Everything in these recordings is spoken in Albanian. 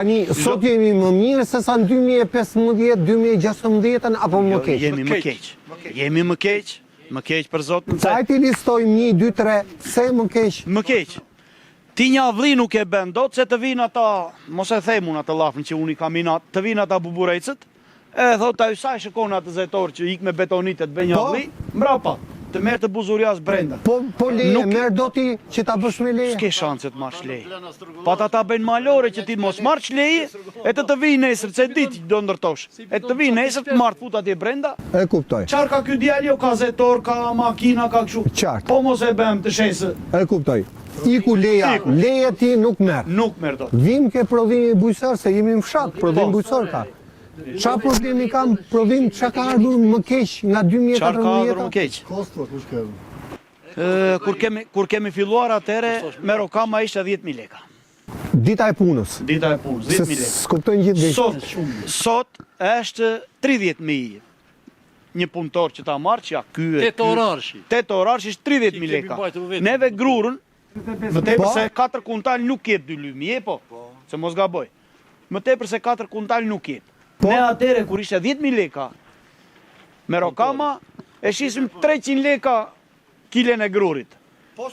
Tani, sot jemi më mirë se sa në 2015, 2016-ën apo më Jo, keq? jemi më keq. Jemi më keq, më keq për Zotin se Sa ti listojmë 1 2 3, pse më keq? më keq. Ti një avlli nuk e bën dot se të vinë ata, mos e them unë atë llafën që unë i kam inat, të vinë ata buburecët, e thot ai sa e shikon atë zetor që ik me betonite të bën një Po. avlli, mbrapa, të merr të buzurjas brenda. Po po leje, Nuk- merr do ti që ta bësh me leje? S'ke shanse të marrësh leje. Pa ta ta bëjnë malore që ti mos marrësh leje, e të të vijë nesër, se ditë do ndërtosh. E të të vijë nesër të marrë fut atje brenda. E kuptoj. Çfarë ka ky djalë jo ka zetor, ka makina, ka kështu. Qartë. Po mos e bëjmë të shesë, E kuptoj. Iku leja, Iku. leje ti nuk merr. nuk merr dot. Vim ke prodhimi bujqësor se jemi në fshat, prodhim Po. bujqësor ka. Ça problemi ka në prodhim, ça ka ardhur më keq nga Çfarë ka ardhur 2014-a? më keq? Kosto, kush ka ardhur? Ë, kur kemi kur kemi filluar atëre me rokama ishte 10000 leka. Dita e punës. Dita e punës, Se 10000 leka. s'kuptojnë gjithë vetë. Sot, sot është 30000 një punëtor që ta marrë që ja ky e Tetë orarshi. Tetë orarshi është 30000 Që kemi leka. mbajtur vetëm. Neve grurën më tepër Po. se 4 kuntal nuk jep dylymi, je po? Se mos gaboj. Më tepër se 4 kuntal nuk jep. Po. Ne atëre kur ishte 10000 leka me rokama e shisim 300 leka kilen e grurit.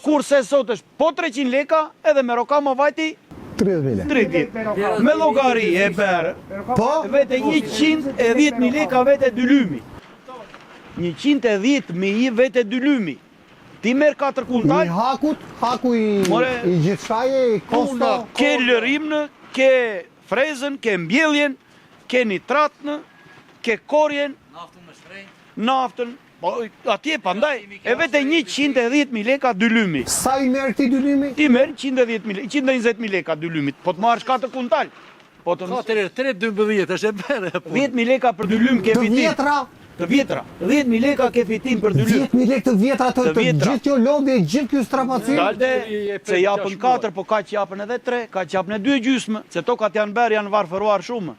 Kurse sot është po 300 leka edhe me rokama vajti 30.000 lekë. 30. Me llogari e bërë, Po, vete 110.000 leka vete dylymi. 110.000 vete dylymi. Ti merr 4 i kuntal, hakut, haku i, More- i gjithçaje, i kosto. ke lërimnë, ke frezën, ke mbjelljen, ke nitratnë, ke korjen, Naftën më shtrenjtë. naftën, po atje prandaj e vete 110.000 leka dylymi. Sa i merr ti dylymi? Ti merr 110.000 leka, 120.000 leka dylymit, po të marrësh 4 kuntal. Po të 4 herë 3 12 është e bërë e punë. 10.000 leka për dylym ke Të fitim. vjetra, Të vjetra. 10.000 leka ke fitim për dylym. 10.000 lekë të vjetra të, Të të vjetra. gjithë kjo lodhje, gjithë ky strapacim. Dalde, E se japën shkuar. 4, po kaq japën edhe 3, kaq japën edhe 2 gjysmë, se tokat janë bërë, janë varfëruar shumë.